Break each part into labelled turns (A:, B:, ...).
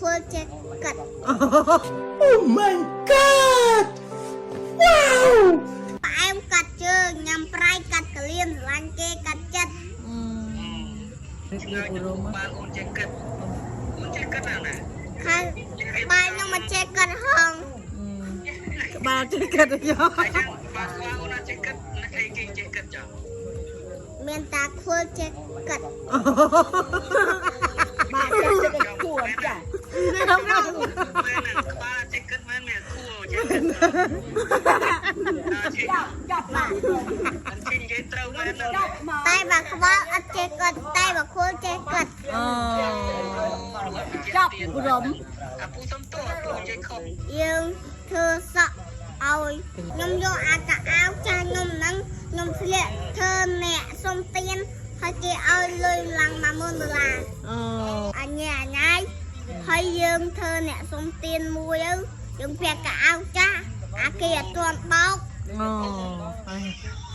A: ខួលចេះកាត់
B: Oh my God! Wow!
A: ផ្អែមកាត់ជើងញ៉ាំប្រៃកាត់កលៀនស្រឡាញ់គេកាត់ចិត្ត
C: ឆ្ងាយទៅបានអូនចេះគិតអូនចេះគិតណាស់ណា
A: ខែបាយខ្ញុំមកចេះកាត់ហង
D: ក្បាលចេះគិតយោ
C: តែចឹងបាទស្វាអូនអត់ចេះគិតអីគេចេះគិតចុះ
A: មានតាខួលចេះកាត់
E: បាទចេះគិតឲ្យគួរចា
C: មែនណាក្បាលចេះគិតមែនមានខួរចេះគិតដល់ចេះ
E: ចាប់មក
C: អញ្ចឹងនិយាយត្រូវមែនណា
E: ចាប់មក
A: តែបើក្បាលអត់ចេះកាត់តែបើខួលចេះកាត់
D: អូ
E: ចាប់រំ
C: អាពូសុំទោសអាពូនិយាយខុស
A: យើងធ្វើសក់ឲ្យខ្ញុំយកអាកៅអៅចាស់ខ្ញុំហ្នឹងខ្ញុំធ្លាក់ធ្វើអ្នកសុំទានហើយគេឲ្យលុយឡើង10000ដុល្លារ
D: អូ
A: អញញ៉ៃអញញ៉ៃហើយយើងធ្វើអ្នកសុំទានមួយទៅយើងពាក់កៅអៅចាស់អាគេអត់ទាន់បោក
D: អូហើយ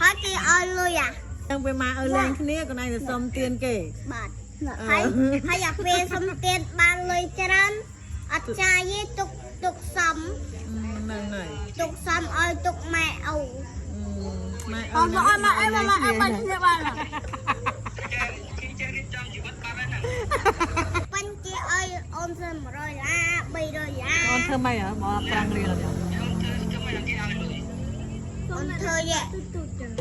A: ហើយគេឲ្យលុយអា
D: ចឹងពេលមកឲ្យលេងគ្នាកូនឯងទៅសុំទៀនគេ
A: បាទហើយហើយអាពេលសុំទានបានលុយច្រើនអត់ចាយទេទុកទុកសំ
D: ហ្នឹងហើយ
A: ទុកសំឲ្យទុកម៉ែឪ
D: ម៉ែ
E: អត់មកមកអីមកអីមកគ្នាបាន
C: ចេះគេចេះរៀបចំជីវិតបាត់ហើយណា
A: ប៉ិនគេឲ្យអូនធ្វើ100ដុល្លារ300ដុល្លារ
D: អូនធ្វើម៉េចហ៎មក5រៀលអត់
C: ខ្ញុំធ្វើធ្វើមិនគេឲ្យលុយ
A: អូនធ្វើយេ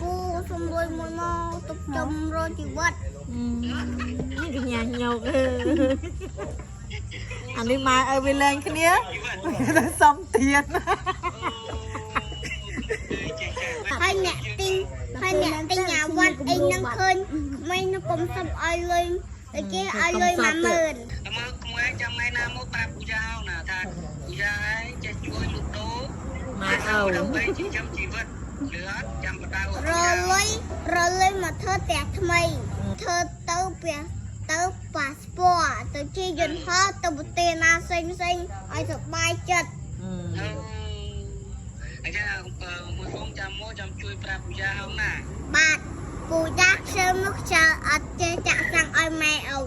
A: ពូសុំលុយមួយមកទុកចំរកជីវិត
D: នេះកញ្ញាញោកអានេះម៉ែឲ្យវាលេងគ្នាទៅសុំទៀន
C: ចេះចេះ
A: ហើយអ្នកទិញហើយអ្នកទិញអាវ៉ាន់អីហ្នឹងឃើញក្មេងនោះកុំសុំឲ្យលុយតែគេឲ្យលុយ10000
C: មើលក្មួយចាំថ្ងៃណាមកប្រាប់ពូយ៉ាណាថាពូយ៉ាឯងចេះជួយលក់ដូរ
D: ម៉ែឪ
C: ដើម្បីចិញ្ចឹមជីវិតលឿនចាំបដៅ
A: រលុយរលុយមកធ្វើផ្ទះថ្មីធ្វើទៅផ្ទះទៅប៉ាសពតទៅជិះយន្តហោះទៅប្រទេសណាផ្សេងផ្សេងឲ្យសប្បាយចិត្ត
C: អញ្ចឹងមួយហ្វុងចាំមកចាំជួយប្រាប់ពូយ៉ាហងណា
A: បាទពូយ៉ាខ្ជិលនោះខ្ជិលអត់ចេះចាក់សាំងឲ្យម៉ែឪ